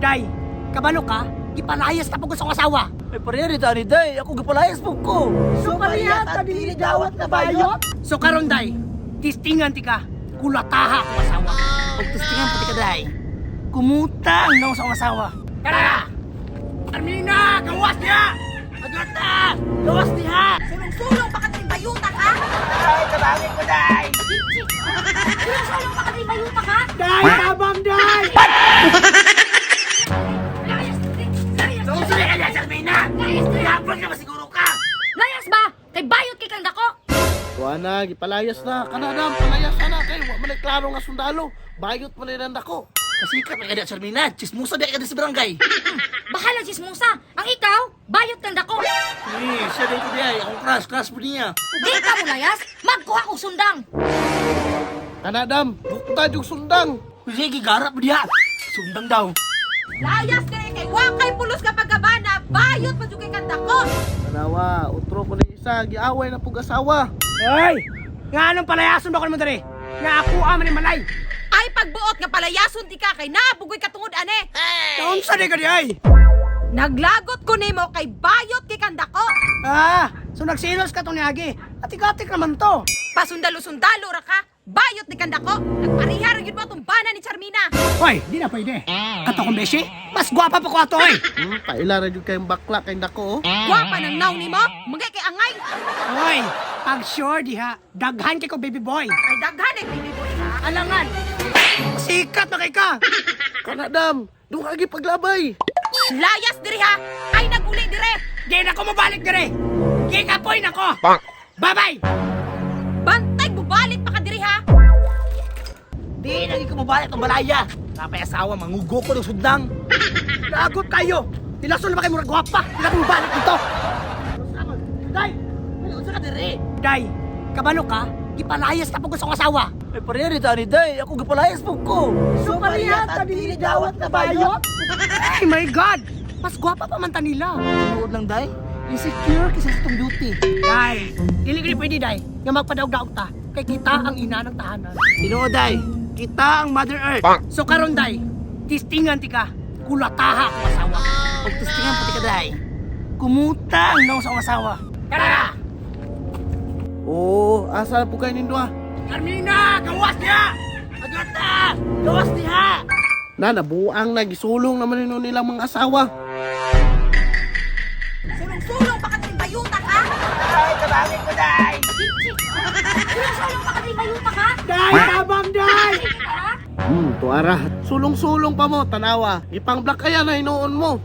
Day, kabalo ka, gipalayas na po ko sa akong asawa. Ay, pareha rin ni Day. Ako gipalayas po ko. So pareha ta dili dawat na bayot. So karon day, tistingan ti ka, kulataha akong asawa. Pagtistingan pati ka, Day. Kumutang na ako sa akong asawa. Tara! Armina, gawas niya! Agata! Gawas niya! Sulong-sulong pa ka din bayuta ka? Ay, tabangin ko, Day! Sulong-sulong pa ka din bayuta ka? Day, tabang day! Layas! Layas! Sumusunod ka niya, Sarmina! Layas! Yapon ka ba siguro ka? Layas ba? Kay bayot kay kang dako! Wa na, gipalayas na. Kana na, palayas na na. Kay wa man ay klaro nga sundalo. Bayot man ay nandako. Masikat na ka niya, Sarmina. Chismusa di ka sa barangay. Bahala chismosa! Ang ikaw, bayot kang dako! Eh, siya din ko diay. Akong crush, crush po niya. Di ka mo layas, magkuha kog sundang! Kana dam, bukta jug sundang. Sige, garap mo diha. Sundang daw. Layas dire kay wakay pulos ka pagkabana, bayot pa jud kay kandako. Tanawa, utro ko ni isa, giaway na pug asawa. Ay! Nga anong palayason ba ko naman dere? Nga ako man ni malay. Ay pagbuot nga palayason di ka kay naabugoy katungod ane. Kaunsa di ka di ay? Naglagot ko nimo kay bayot kay kandako. Ah, so nagsilos ka tong niagi. Atik-atik naman to. Pasundalo-sundalo ra ka, bayot ni kandako. Nagpareha ra gyud mo atong bana ni Charmina. Hoy, di na pwede. Kato kong beshi, mas gwapa pa ko ato oy. Paila ra jud kayong bakla kay dako oh. Gwapa nang naw nimo, mga kay angay. Hoy, pag sure diha, daghan kay ko baby boy. Ay daghan eh baby boy ha. Alangan. Sikat na kay ka. Kana dam, duha ka gipaglabay. Layas diri ha, ay naguli dire. Di na ko mabalik dire. Gikapoy na ko. Bye-bye. Bantay bubalik pa ka diri ha. Di na ko mabalik ang balaya. Napay asawa, mangugo ko ng sundang. Lagot kayo. Tilason na ba kayo murag gwapa? Di na ko mabalik dito. Day, Ay, unsa ka diri? Day, kabalo ka, gipalayas na po ko sa akong asawa. Ay, pareha rin ni Day. Ako gipalayas po ko. So pareha ta dili dawat na bayot. Ay my God! Mas gwapa pa man ta nila. Tinuod lang, Day. Insecure kasi sa itong beauty. Day, dili ko ni pwede day nga magpadaog-daog ta kay kita ang ina ng tahanan. Tinuod, Day. Kita ang Mother Earth. So karon day, tistingan ti ka, kulataha akong asawa. Pagtistingan pati ka, Day. Kumutang na ako sa akong asawa. Tara! Oh, asa na po kayo nindo ah? Carmina, gawas niya! Agata! Gawas niya! Na nabuang na gisulong naman nino nilang mga asawa. Sulong-sulong pa ka din bayuta ka. Ay, tabangin ko, Day! Sulong-sulong pa ka din bayuta ka? Day, tabang day! Tuara. Sulong-sulong pa mo, tanawa. Ipang black kaya na hinuon mo.